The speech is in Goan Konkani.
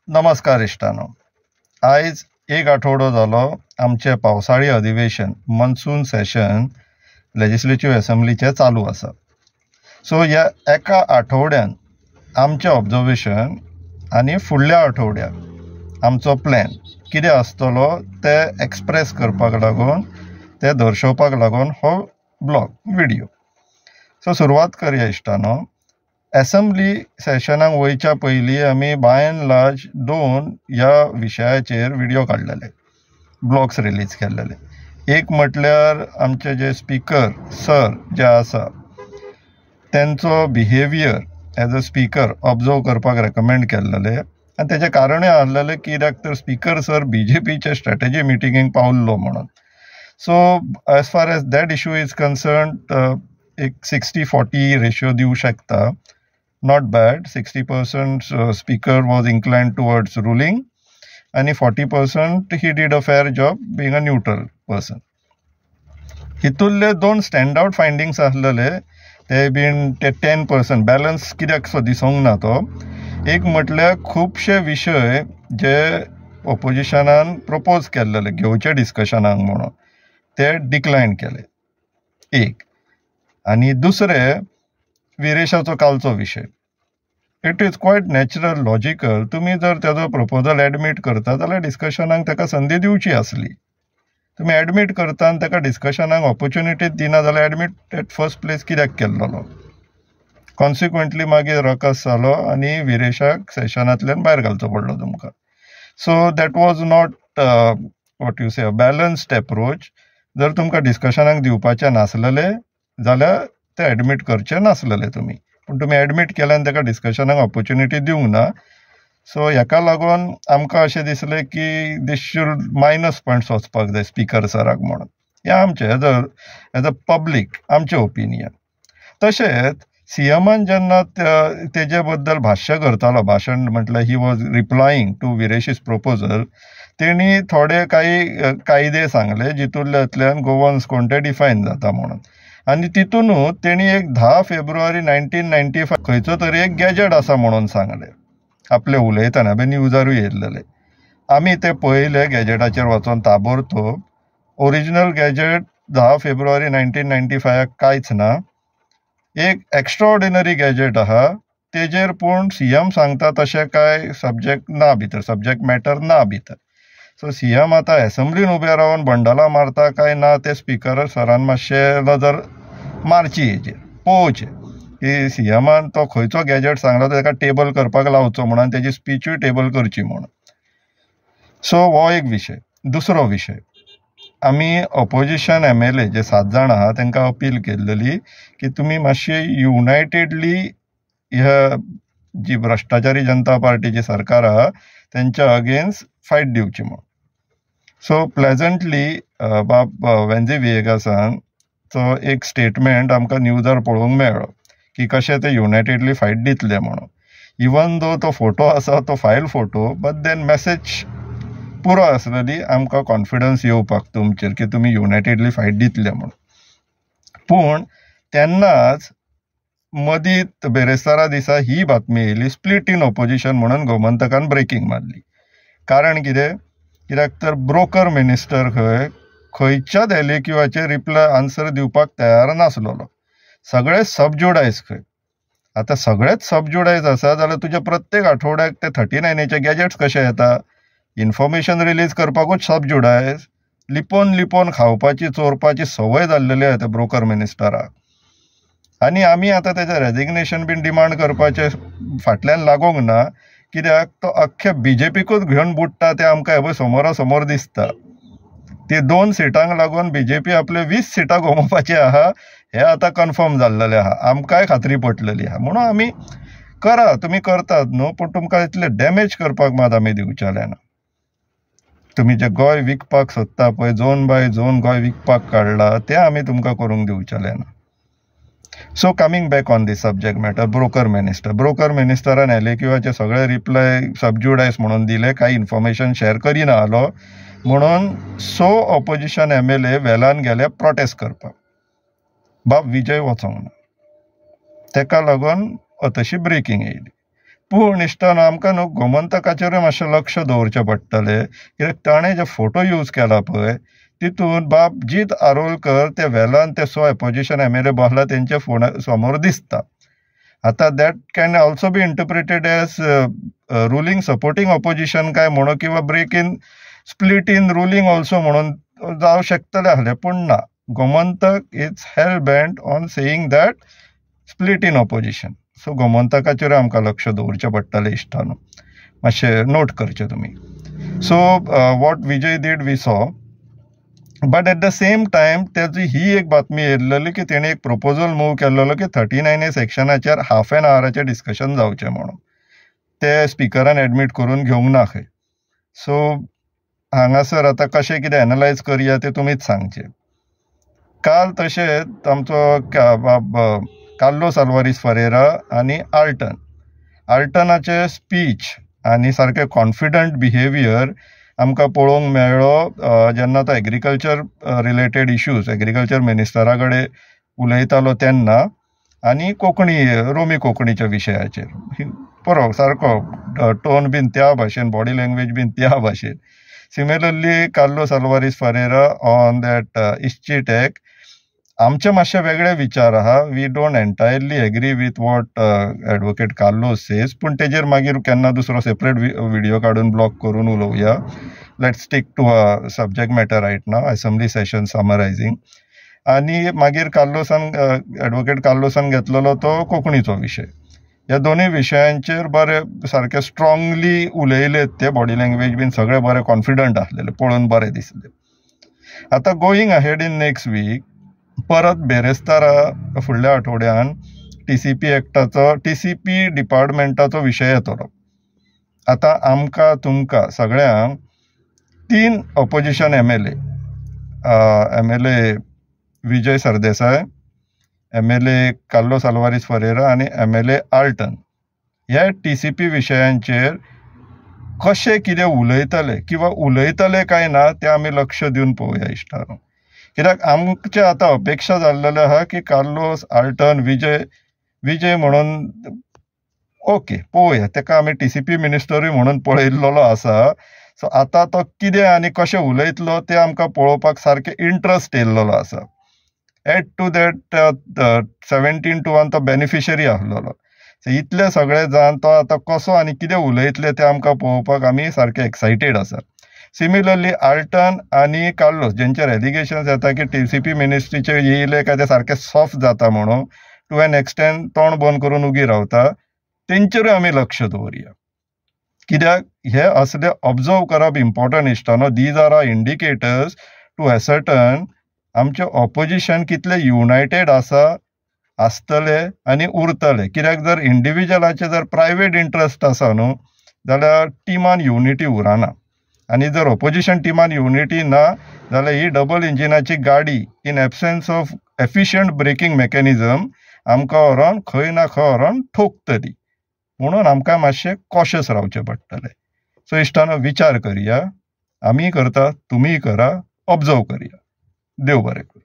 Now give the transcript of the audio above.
नमस्कार इश्टानो, आयज एक आठवडो जालो आमचें पावसाळी अधिवेशन मॉन्सून सेशन लेजिस्लेटीव एसेंब्लीचें चालू आसा. सो ह्या एका आठवड्यान आमचें ऑब्जर्वेशन आनी फुडल्या आठवड्याक आमचो प्लॅन कितें आसतलो तें एक्सप्रेस करपाक लागून, तें दर्शोवपाक लागून हो ब्लॉग व्हिडियो. सो सुरवात करया इश्टानो. एसेंब्ली सेशनाक वयच्या पयलीं आमी बाय एंड लार्ज दोन ह्या विशयाचेर व्हिडियो काडलेले, ब्लॉग्स रिलीज केल्लेले. एक म्हटल्यार आमचे जे स्पीकर सर जे आसा तेंचो behaviour as a speaker observe करपाक रेकमेंड केल्लेले आनी तेजें कारणूय आसलेलें कित्याक तर स्पीकर सर बी जे पीच्या स्ट्रेटजी मिटिंगेक पावल्लो म्हणून. So as far as that issue is concern एक 60-40 रेशियो दिवं शकता. Not bad. 60% speaker was inclined towards ruling आनी 40% he did a fair job being a neutral person. हितूंतले दोन स्टँड आवट फायंडींग्स आसलेले ते बीन ते 10% बॅलन्स कित्याक सो दिसोंक ना तो. एक म्हटल्यार खुबशे विशय जे ओपोजिशनान प्रपोज केल्लेले घेवचे डिस्कशनाक म्हणून ते डिक्लायन केले एक. आनी दुसरें विरेशाचो कालचो विशय. It is quite natural, logical. तुमी जर तेजो प्रपोजल एडमीट करता जाल्यार डिस्कशनाक ताका संदी दिवची आसली. तुमी एडमीट करता आनी ताका डिस्कशनाक ऑपोर्चुनिटी दिना जाल्यार एडमीट एट फर्स्ट प्लेस कित्याक केल्लो. कॉन्सिक्वंटली मागीर रकस जालो आनी विरेशाक सेशनांतल्यान भायर घालचो पडलो तुमकां. So that was not what you say a balanced approach. जर तुमकां डिस्कशनाक दिवपाचें नासलेलें जाल्यार ते एडमीट करचे नासलेले तुमी, पूण तुमी एडमीट केले आनी ताका डिस्कशनाक ऑपोर्चुनिटी दिवंक ना. सो हेका लागून आमकां अशें दिसलें की दीस should minus points वचपाक जाय स्पीकर सराक म्हणून. हें आमचें एज अ पब्लीक आमचें ओपिनियन. तशेंच सीएमान जेन्ना तेजे बद्दल भाश्य करतालो, भाशण म्हटल्यार he was replying to Viresh's proposal, तेणी थोडे कांय कायदे सांगले जितूंतल्यान गोवन्स कोण ते डिफायन जाता म्हणून. आनी तितूनूच तेणी एक 10 फेब्रुवारी 1995 खंयचो तरी एक गॅजेट आसा म्हणून सांगलें आपले उलयतना, बी न्यूजारूय येयल्लेले. आमी ते पळयले गॅजेटाचेर वचोन ताबडतोब. ओरिजिनल गॅजेट 10 फेब्रुवारी 1995 कांयच ना. एक एक्स्ट्राऑर्डिनरी गॅजेट आहा तेजेर, पूण सीएम सांगता तशें कांय सब्जेक्ट ना भितर, सब्जेक्ट मॅटर ना भितर. सो सीएम आतां एसेंब्लीन उबे रावन बंडलां मारता काय ना ते स्पीकर सरान मातशें नजर मारची हेजेर, पळोवचें की सीएमान तो खंयचो गॅजेट सांगला तो ताका टेबल करपाक लावचो म्हणून, तेजी स्पिचूय टेबल करची म्हणून. सो हो एक विशय. दुसरो विशय, आमी ऑपोजिशन एमएलए जे 7 जाण आहा तांकां अपील केल्लेली की तुमी मातशे युनायटेडली ह्या जी भ्रश्टाचारी जनता पार्टीची सरकार आहा तेंच्या अगेन्स्ट फायट दिवची म्हणून. सो प्लेजंटली बाब वेंझी विएगासान तो एक स्टेटमेंट आमकां न्यूजार पळोवंक मेळ्ळो की कशें ते युनायटेडली फायट दितले म्हणून. इवन दो तो फोटो आसा तो file photo, but then message पुरो आसलेली आमकां कॉन्फिडन्स येवपाक तुमचेर की तुमी युनायटेडली फायट दितले म्हणून. पूण तेन्नाच मदींत बेरेस्तारा दिसा ही बातमी येयली, स्प्लीट इन ओपोजिशन म्हणून गोमंतकान ब्रेकींग मारली. कारण कितें, कित्याक तर ब्रोकर मिनिस्टर खंय खंयच्याच एलएक्यूआचेर रिप्लाय आन्सर दिवपाक तयार नासलेलो. सगळे सबज्युडायज खंय. आतां सगळेच सबज्युडायज आसा जाल्यार तुज्या प्रत्येक आठवड्याक ते 39 गॅजेट्स कशे येता? इन्फॉर्मेशन रिलीज करपाकूच सबज्युडायज. लिपोवन लिपोवन खावपाची चोरपाची संवय जाल्लेली आसा त्या ब्रोकर मिनिस्टराक. आनी आमी आतां तेजें रेजिग्नेशन बीन डिमांड करपाचें फाटल्यान लागूंक ना, कित्याक तो अख्खे बीजेपीकूच घेवन बुडटा तें आमकां हें पळय समोरा समोर दिसता. ती 2 सिटांक लागून बीजेपी आपले 20 सिटां गमोवपाची आहा हें आतां कन्फर्म जाल्लेलें आहा, आमकांय खात्री पटलेली आहा. म्हणून आमी करा, तुमी करतात न्हू, पूण तुमकां इतलें डॅमेज करपाक मात आमी दिवचेले ना. तुमी जे गोंय विकपाक सोदता पळय, झोन बाय झोन गोंय विकपाक काडला, तें आमी तुमकां करूंक दिवचेले ना. So coming back on the subject matter, broker minister. Broker मिनिस्टरान एलएक्यूआचे सगळे रिप्लाय सबज्युडायज म्हणून दिले, कांय इन्फॉर्मेशन शेअर करिना आलो म्हणून. सो ऑपोजिशन एमएलए वेलान गेले प्रोटेस्ट करपाक, बाब विजय वचोंक ना, तेका लागून तशी ब्रेकींग येयली. पूण इश्टानो आमकां न्हू गोमंतकाचेरूय मातशें लक्ष दवरचें पडटलें, कित्याक ताणें जे फोटो यूज केला पळय तितून बाब जीत आरोलकर ते वेलान ते 100 ऑपोजिशन एमएलए बसला तेंच्या फोना समोर दिसता. आतां that can also be interpreted as ruling supporting opposition काय म्हणून, किंवा break in split in ruling also म्हणून जावं शकतलें आसलें, पूण ना, Gomantak is hell bent on saying that split in opposition. So गोमंतकाचेर आमकां लक्ष दवरचें पडटलें इश्टानो, मातशें नोट करचें तुमी. So what Vijay did we saw, but at the same time तेजी ही एक बातमी येयल्ली की तेणें एक प्रपोजल मूव केल्लो की 39A सेक्शनाचेर हाफ एन आवराचें डिस्कशन जावचें म्हणून, ते स्पिकरान एडमीट करून घेवंक ना खंय. सो हांगासर आतां कशें कितें एनलायज करया तें तुमीच सांगचें. काल तशेंच आमचो बाब कार्लोस आल्वारीस फरेरा आनी आल्टन, आल्टनाचे स्पीच आनी सारकें कॉन्फिडंट बिहेवियर आमकां पळोवंक मेळ्ळो जेन्ना तो एग्रीकल्चर रिलेटेड इश्यूज एग्रीकल्चर मिनिस्टरा कडेन उलयतालो तेन्ना, आनी कोंकणी रोमी कोंकणीच्या विशयाचेर बरो सारको टोन बीन त्या भाशेन, बॉडी लँग्वेज बीन त्या भाशेन. Similarly Carlos Alvares Ferreira on that इश्चिट act, आमचे मातशे वेगळे विचार आहा, we don't entirely agree with what advocate Carlos says, पूण तेजेर मागीर केन्ना दुसरो सेपरेट विडियो काडून ब्लॉग करून उलोवया. Let's stick to a subject matter right now, assembly session summarising. आनी मागीर कार्लोसान एडवोकेट कार्लोसान घेतलेलो तो कोंकणीचो विशय. ह्या दोनूय विशयांचेर बरे सारके स्ट्रांगली उलयले ते, बॉडी लँग्वेज बीन सगळे बरे कॉन्फिडंट आसलेले, पळोवन बरें दिसले. आतां going ahead in next week, परत बेरेस्तारा फुडल्या आठवड्यान टीसीपी एक्टाचो, टीसीपी डिपार्टमेंटाचो विशय येतलो. आतां आमकां तुमकां सगळ्यांक 3 opposition MLA, MLA Vijay Sardesai, MLA Carlos Alvares Ferreira आनी एमएलए आल्टन, ह्या टीसीपी विशयांचेर कशें कितें उलयतले किंवा उलयतले काय ना तें आमी लक्ष दिवन पळोवया इश्टानो. कित्याक आमचे आतां अपेक्षा जाल्लेले आहा की कार्लोस, आल्टन, विजय, विजय म्हणून ओके पळोवया, तेका आमी टीसीपी मिनिस्टरूय म्हणून पळयल्लो आसा. सो आतां तो कितें आनी कशें उलयतलो तें आमकां पळोवपाक सारकें इंट्रस्ट येयल्लो आसा. एड टू that 17-1 तो बेनिफिशरी आसलेलो. सो इतले सगळे जावन तो आतां कसो आनी कितें उलयतले तें आमकां पळोवपाक आमी सारके एक्सायटेड आसा. सिमिलरली आल्टन आनी कार्लोस जेंचेर एलिगेशन्स येता की टीसीपी मिनिस्ट्रीचेर येयले काय ते सारके सॉफ्ट जाता म्हणून, टू एन एक्सटेंट तोंड बंद करून उगी रावता, तेंचेरूय आमी लक्ष दवरया. कित्याक हे असले ऑब्जर्व करप इम्पॉर्टंट इश्टानो. These are are indicators to ascertain आमचें ऑपोजिशन कितलें युनायटेड आसा, आसतले आनी उरतले. कित्याक जर इंडिविज्युअलाचे जर प्रायवेट इंट्रस्ट आसा न्हू जाल्यार टिमान युनिटी उरना, आनी जर ऑपोजिशन टिमान युनिटी ना जाल्यार ही डबल इंजिनाची गाडी in absence of efficient braking mechanism आमकां व्हरोन खंय ना खंय व्हरोन ठोकतली. म्हणून आमकां मातशें कॉशस रावचें पडटलें. सो इश्टानो विचार करया, आमी करता, तुमीय करा, ऑब्जर्व करया. देव बरें करूं.